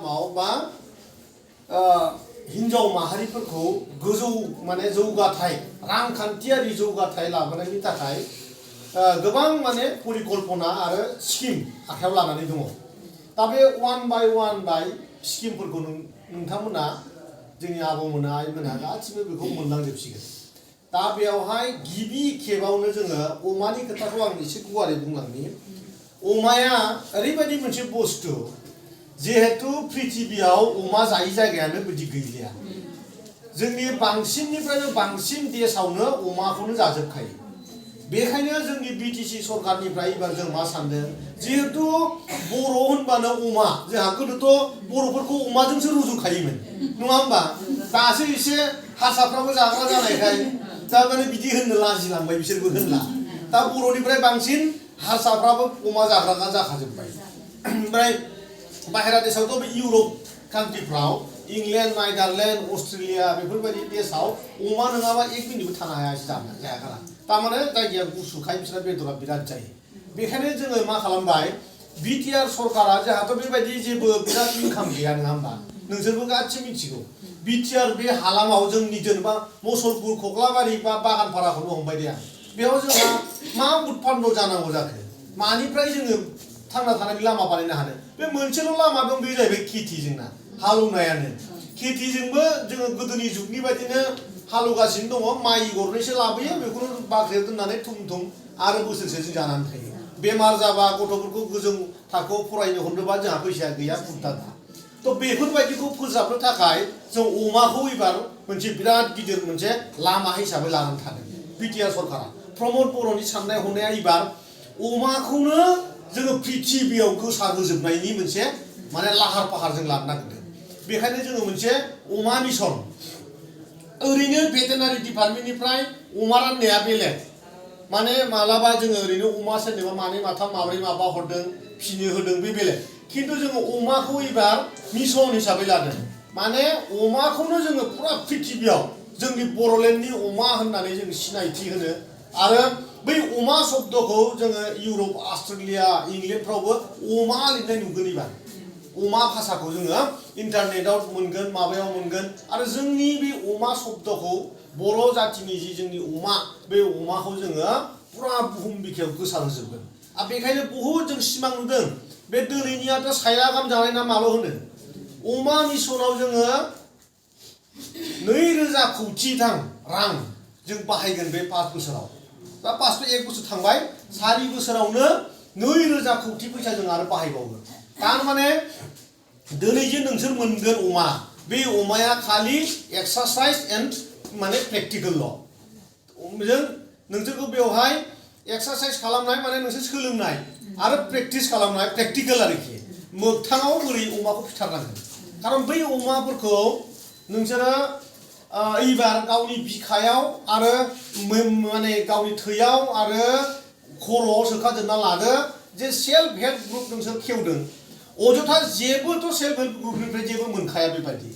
हालामाव बा हिन्जाव माहारिफोरखौ गोजौ माने जौगाथाय रांखान्थियारि जौगाथाय लाबोनायनि थाखाय गोबां माने परिकल्पना आरो स्किम आखायाव लानानै दङ। दा बे वान बाय स्किमफोरखौ नोंथांमोना जोंनि आबौमोना आइमोना गासिबो बेखौ मोनलांजोबसिगोन। दा बेयावहाय गिबि खेबावनो जोङो अमानि खोथाखौ आं एसे गुवारै बुंलांनि। अमाया ओरैबायदि मोनसे बुस्थु जिहेतु पृथिबियाव अमा जायै जायगायानो बिदि गैलिया। जोंनि बांसिननिफ्रायनो बांसिन देशावनो अमाखौनो जाजोबखायो। बेखायनो जोंनि बिटिसि सरकारनिफ्राय एबार जों मा सानदों जिहेतु बर' होनबानो अमा जोंहा गोदोथ' बर'फोरखौ अमाजोंसो रुजुखायोमोन नङा होमबा? दासो एसे हारसाफ्राबो जाग्रा जानायखाय दा माने बिदि होननो लाजिलांबाय बिसोरबो होनला। दा बर'निफ्राय बांसिन हारसाफ्राबो अमा जाग्रा जाखाजोब्बाय। ओमफ्राय बाहेरा देशावथ' बे इउरप कान्ट्रिफ्राव इंलेण्ड नेदारलेण्ड अस्ट्रेलिया बेफोरबायदि देशाव अमा नङाबा एक मिनिटबो थानो हाया जायागारा। तारमाने जायगाया गुसुखाय बिसोरना बेदरा बिराद जायो। बेखायनो जोङो मा खालामबाय बिटिआर सरकारा जोंहाथ' बेबायदि जेबो बिराद इनकाम गैया नङा होमबा? नोंसोरबो गासिबो मिथिगौ। बिटिआर बे हालामाव जोंनि जेनेबा मुसलपुर कक्लाबारि बा बागानपाराखौनो हमबाय दे आं। बेयाव जोंहा मा उत्पन्न जानांगौ जाखो? मानिफ्राय जोङो थांना थानायनि लामा बानायनो हानो? बे मोनसेल' लामा दं, बे जाहैबाय खेथि जोंना हालौनायानो। खेथिजोंबो जोङो गोदोनि जुगनि बायदिनो हालौगासिनो दङ। माइ गरनैसो लाबोयो बेखौनो बाख्रियाव दोननानै थुम थुम आरो बोसोरसे जों जानानै थायो। बेमार जाबा गथ'फोरखौ गोजौ थाखोआव फरायनो हरनोबा जोंहा फैसाया गैया बुरजा दा। तो बेफोरबायदिखौ फोसाबनो थाखाय जों अमाखौ एबार मोनसे बिराद गिदिर मोनसे लामा हिसाबै लानानै थादों बिटिआर सरकारा। प्रमद बर'नि साननाय हनाया एबार अमाखौनो जोङो पृथिबियाव गोसारहोजोबनायनि मोनसे माने लाहार फाहार जों लानो नागिरदों। बेखायनो जोङो मोनसे अमा मिशन ओरैनो भेटेनारि डिपार्टमेन्टनिफ्राय अमा राननाया बेलेग। माने मालाबा जोङो ओरैनो अमा सोरनोबा मानै माथाम माब्रै माबा हरदों फिनो होदों बे बेलेग। खिन्थु जोङो अमाखौ एबार मिशन हिसाबै लादों। माने अमाखौनो जोङो पुरा पृथिबियाव जोंनि बर'लेण्डनि अमा होननानै जों सिनायथि होनो आरो बै अमा शब्दखौ जोङो इउरप अस्ट्रेलिया इंलेण्डफ्रावबो अमा लिरनाय नुगोन एबार। अमा भाषाखौ जोङो इन्टारनेटआव मोनगोन माबायाव मोनगोन आरो जोंनि बे अमा शब्दखौ बर' जातिनि जि जोंनि अमा बे अमाखौ जोङो पुरा बुहुम बिखायाव गोसारहोजोबगोन। आरो बेखायनो बहुद जों सिमां नुदों। बे दिनैनियाथ' साया गाहाम जानाय ना माल' होनो। अमा मिशनाव जोङो 2,000 कौटि रां जों बाहायगोन बे 5 बोसोराव। दा 1 बोसोर थांबाय 4 बोसोरावनो 2,000 कौटि फैसा जों आरो बाहायबावगोन। तारमाने दिनै जे नोंसोर मोनगोन अमा, बे अमाया खालि एक्सारसाइज एन्ड माने प्रेक्टिकल ल'। जों नोंसोरखौ बेवहाय एक्सारसाइज खालामनाय माने नोंसोर सोलोंनाय आरो प्रेक्टिस खालामनाय प्रेक्टिकल आरोखि। मोगथाङाव बोरै अमाखौ फिथारनांगोन। खारन बै अमाफोरखौ नोंसोरो एबार गावनि बिखायाव आरो माने गावनि थैयाव आरो खर'आव सोखाजोबना लादो जे सेल्फ हेल्प ग्रुप नोंसोर खेवदों। अजथा जेबोथ' सेल्फ हेल्प ग्रुपनिफ्राय जेबो मोनखाया बेबायदि।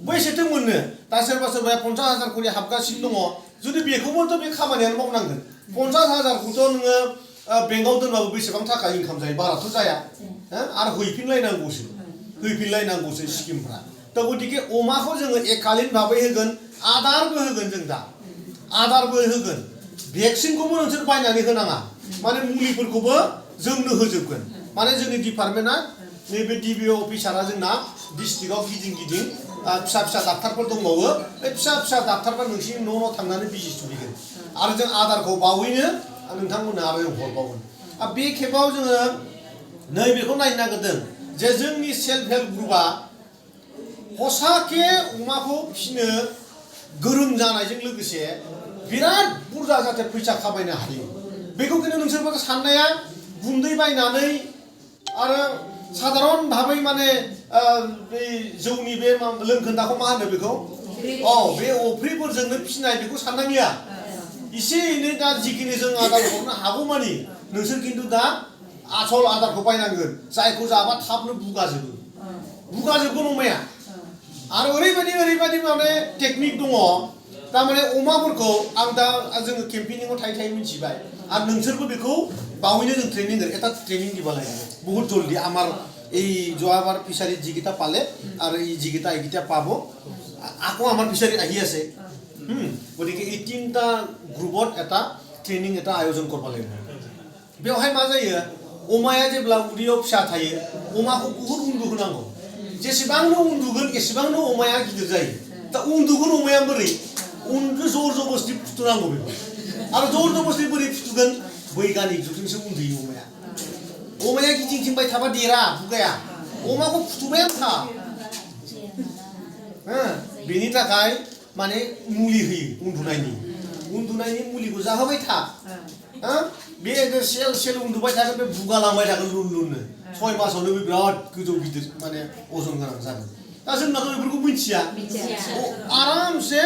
बैसोरथ' मोननो दा सोरबा 50,000 करि हाबगासिनो दङ। जुदि बेखौबोथ' बे खामानियानो मावनांगोन। 50,000खौथ' नोङो बेंकआव दोनबाबो बेसेबां थाखा इनकाम जायो बाराथ' जाया। आरो हैफिनलायनांगौसो स्किमफ्रा। दा गतिके अमाखौ जोङो एकालिन भाबै होगोन, आदारबो होगोन जों दा। आदारबो होगोन। भेक्सिनखौबो नोंसोर बायनानै होनाङा। माने मुलिफोरखौबो जोंनो होजोबगोन। माने जोंनि डिपार्टमेन्टआ नैबे DBO अफिसारा जोंना डिस्ट्रिक्टआव गिदिं फिसा डाक्टारफोर दंबावो। बे फिसा डाक्टारफ्रा नोंसिनि न' थांनानै बिजि थुहैगोन। आरो जों आदारखौ बावैनो नोंथांमोननो आरो जों हरबावगोन। बे खेबाव जोङो नैबेखौ नायनो नागिरदों जे जोंनि सेल्फ हेल्प ग्रुपआ हसाके अमाखौ फिनो गोरों जानायजों लोगोसे बिराद बुरजा जाहाथे फैसा खामायनो हायो। बेखौ खिन्थु नोंसोरबो साननाया गुन्दै बायनानै आरो साधारन भाबै माने बे जौनि बे लोंखोन्दाखौ मा होनो बेखौ? बे अफ्रिफोरजोंनो फिनाय बेखौ साननांलिया। एसे एनै दा जिखिनि जों आदार हरनो हागौ मानि नोंसोर खिन्थु दा आसल आदारखौ बायनांगोन जायखौ जाबा थाबनो बुगाजोबगोन अमाया। आरो ओरैबायदि माने टेकनिक दङ। तारमाने अमाफोरखौ आं दा जोङो केम्पेनिंआव थायै मिथिबाय आरो नोंसोरबो बेखौ बावैनो जों ट्रेनिं होगोन। एटा ट्रेनिं दिबालाय बहुत जल्दी आमार এই যোৱাবাৰ ফিচাৰী যিকেইটা পালে আৰু এই যিকেইটা এইকেইটা পাব আকৌ আমাৰ ফিচাৰী আহি আছে গতিকে এই তিনিটা গ্ৰুপত এটা ট্ৰেইনিং এটা আয়োজন কৰিব লাগিব बेवहाय मा जायो अमाया जेब्ला उदैयाव फिसा थायो अमाखौ बहुत उन्दुहोनांगौ जेसेबांनो उन्दुगोन एसेबांनो अमाया गिदिर जायो दा उन्दुगोन अमाया बोरै जर जबस्ति फुथुनांगौ बेखौ आरो जर जबस्ति बोरै फुथुगोन बैगानिक जुगजोंसो उन्दुयो अमाया गिदिंथिंबाय थाबा देरा बुगाया अमाखौ फुथुबायानो था बेनि थाखाय माने मुलि होयो उन्दुनायनि मुलिखौ जाहोबाय था बे सेल उन्दुबाय थागोन बे बुगालांबाय थागोन लुन 6 मासावनो बे बिराद गोजौ गिदिर माने अजन गोनां जागोन दा जोंनाथ' बेफोरखौ मिथिया आरामसे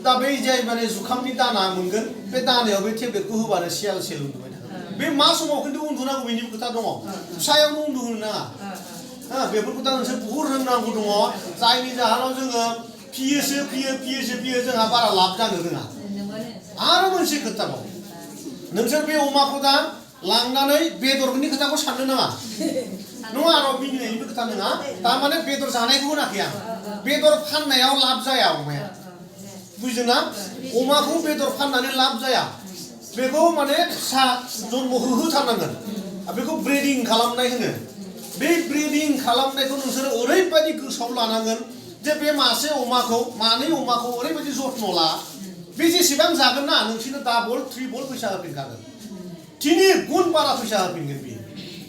दा बै जाय माने जुखामनि दाना मोनगोन बे दानायाव बे टेब्लेटखौ होबानो सेल उन्दुबाय थागोन बे मा समाव खिन्थु उन्दुनांगौ बेनिबो खोथा दङ फिसायावनो उन्दुहोनो नाङा बेफोरखौ दा नोंसोर बुहुद रोंनांगौ दङ जायनि जाहोनाव जोङो फियो जोंहा बारा लाब जानो रोङा आरो मोनसे खोथा दं नोंसोर बे अमाखौ दा लांनानै बेदरनि खोथाखौ साननो नाङा नङा र' मिनिनायनिबो खोथा नङा थारमाने बेदर जानायखौ होनाखै आं बेदर फाननायाव लाब जाया अमाया बुजिदोंना अमाखौ बेदर फाननानै लाब जाया बेखौ माने फिसा जन्म होथारनांगोन बेखौ ब्रिडिं खालामनाय होनो बे ब्रिडिं खालामनायखौ नोंसोर ओरैबायदि गोसोआव लानांगोन जे बे मासे मानै अमाखौ ओरैबायदि जत्न ला बे जेसेबां जागोन ना नोंसोरनो डाबल ट्रिपल फैसा होफिनखागोन 3 गुन बारा फैसा होफिनगोन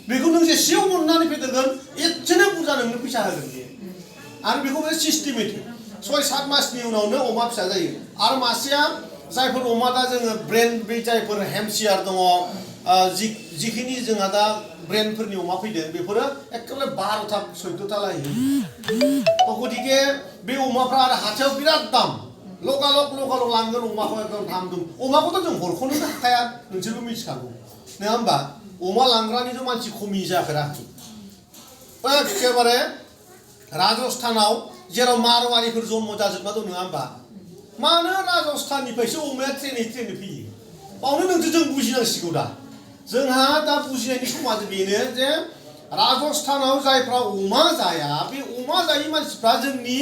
बेखौ नों जेसेयाव मोननानै फेदेरगोन एसेनो बुरजा नोंनो फैसा होगोन आरो बेखौ सिस्टेमेटिक 6-7 मासनि उनावनो अमा फिसा जायो आरो मासेया जायफोर अमा दा जोङो ब्रेन्ड बे जायफोर हेम्पशायर दङ जिखिनि जोंहा दा ब्रेन्डफोरनि अमा फैदों बेफोरो एकेबारे 12टा 14टा लायो गतिके बे अमाफ्रा आरो हाथायाव बिराद दाम लगालग लांगोन अमाखौ एकदम दाम अमाखौथ' जों हरख'नो हाखाया नोंसोरबो मिथिखागौ नङा होमबा अमा लांग्रानिथ' मानसि खमि जाफेराखै एखेबारे राजस्थानाव जेराव मारवारिफोर जन्म जाजोबना दं नङा होमबा मानो राजस्थाननिफ्रायसो अमाया ट्रेनै फैयो बावनो नोंसोर जों बुजिनांसिगौ दा जोंहा दा बुजिनायनि समा बेनो जे राजस्थानाव जायफ्रा अमा जाया बे अमा जायै मानसिफ्रा जोंनि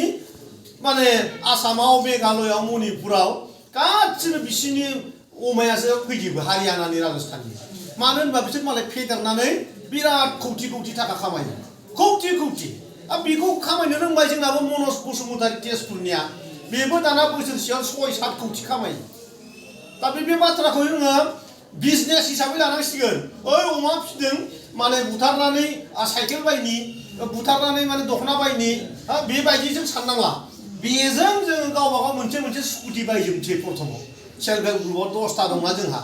माने आसामाव मेघालयआव मणिपुराव गासिबो बिसिनि अमायासो फैजोबो हारियानानि राजस्थाननि मानो होनबा बिसोर मालाय फेदेरनानै बिराद कौटि थाखा खामायो कौटि बेखौ खामायनो रोंबाय जोंनाबो मनज बसुमतारी तेजपुरनिया बेबो दाना बोसोरसेयाव 6-7 कौटि खामायो दा बे बाथ्राखौ जोङो बिजनेस हिसाबै लानांसिगोन ओइ अमा फिदों माने बुथारनानै साइकेल बायनि बुथारनानै माने दखना बायनि बेबायदिजों साननांला बेजों जोङो गावबा गाव मोनसे स्कुटि बायजोबनोसै प्रथमाव सेल्फ हेल्प ग्रुपआव 10टा दंना जोंहा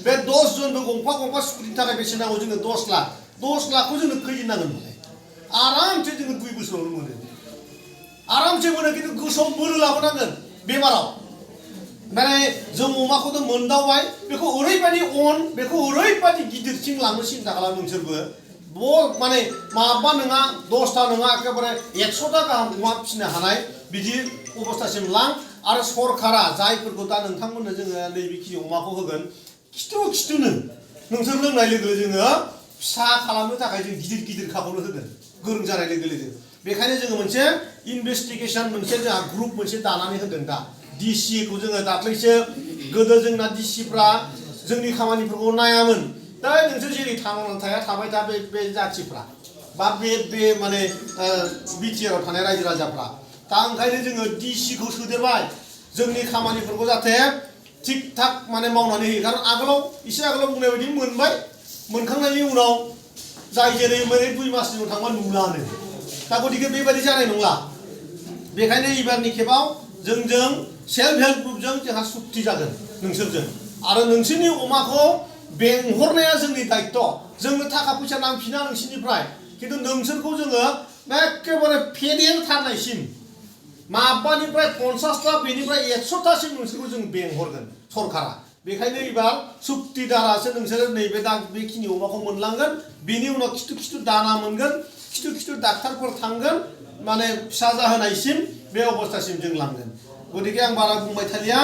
बे 10 जनबो गंफा स्कुटिनि थाखाय बेसे नांगौ जोंनो 10 लाखखौ जोंनो खैदिन नांगोन आरामसे जोङो 2 बोसोरावनो मोनो आरामसे मोनो खिन्थु गोसोआव बोलो लाबोनांगोन बेमाराव माने जों अमाखौथ' मोनदावबाय बेखौ ओरैबायदि गिदिरथिं लांनो सिन्था खालाम नोंसोरबो माने माबा नङा 10टा नङा एकेबारे 100टा गाहाम अमा फिसिनो हानाय बिदि अबस्थासिम लां आरो सरकारा जायफोरखौ दा नोंथांमोननो जोङो नैबेखिनि अमाखौ होगोन खिथुनो नोंसोर लोंनाय लोगो जोङो फिसा खालामनो थाखाय जों गिदिर खाखौनो होगोन गोरों जानाय लोगो बेखायनो जोङो मोनसे इनभेस्टिगेशन मोनसे जोंहा ग्रुप मोनसे दानानै होदों दा डिसि खौ जोङो दाख्लैसो गोदो जोंना डिसिफ्रा जोंनि खामानिफोरखौ नायामोन दा नोंसोर जेरै थांनानै थाबाय था बे जाथिफ्रा बा बे माने बिटिआरआव थानाय रायजो राजाफ्रा दा ओंखायनो जोङो डिसि खौ सोदेरबाय जोंनि खामानिफोरखौ जाहाथे थिक थाक माने मावनानै होयो खारन एसे आगोलाव बुंनाय बायदि मोनखांनायनि उनाव जाय जेरै 2 मासनि उनाव थांबा नुलानो दा गतिके बेबायदि जानाय नंला बेखायनो एबारनि खेबाव जोंजों सेल्फ हेल्प ग्रुपजों जोंहा सुक्ति जागोन नोंसोरजों आरो नोंसोरनि अमाखौ बेंहरनाया जोंनि दायित्व जोंनो थाखा फैसा नांफिना नोंसोरनिफ्राय खिन्थु नोंसोरखौ जोङो एखेबारे फेदेरथारनायसिम माबानिफ्राय 50टा बेनिफ्राय 100टासिम नोंसोरखौ जों बेंहरगोन सरकारा बेखायनो एबार सुक्ति दारासो नोंसोर नैबे दा बेखिनि अमाखौ मोनलांगोन बेनि उनाव खिथु दाना मोनगोन खिथु डाक्टारफोर थांगोन माने फिसा जाहोनायसिम बे अबस्थासिम जों लांगोन गतिके आं बारा बुंबाय थालिया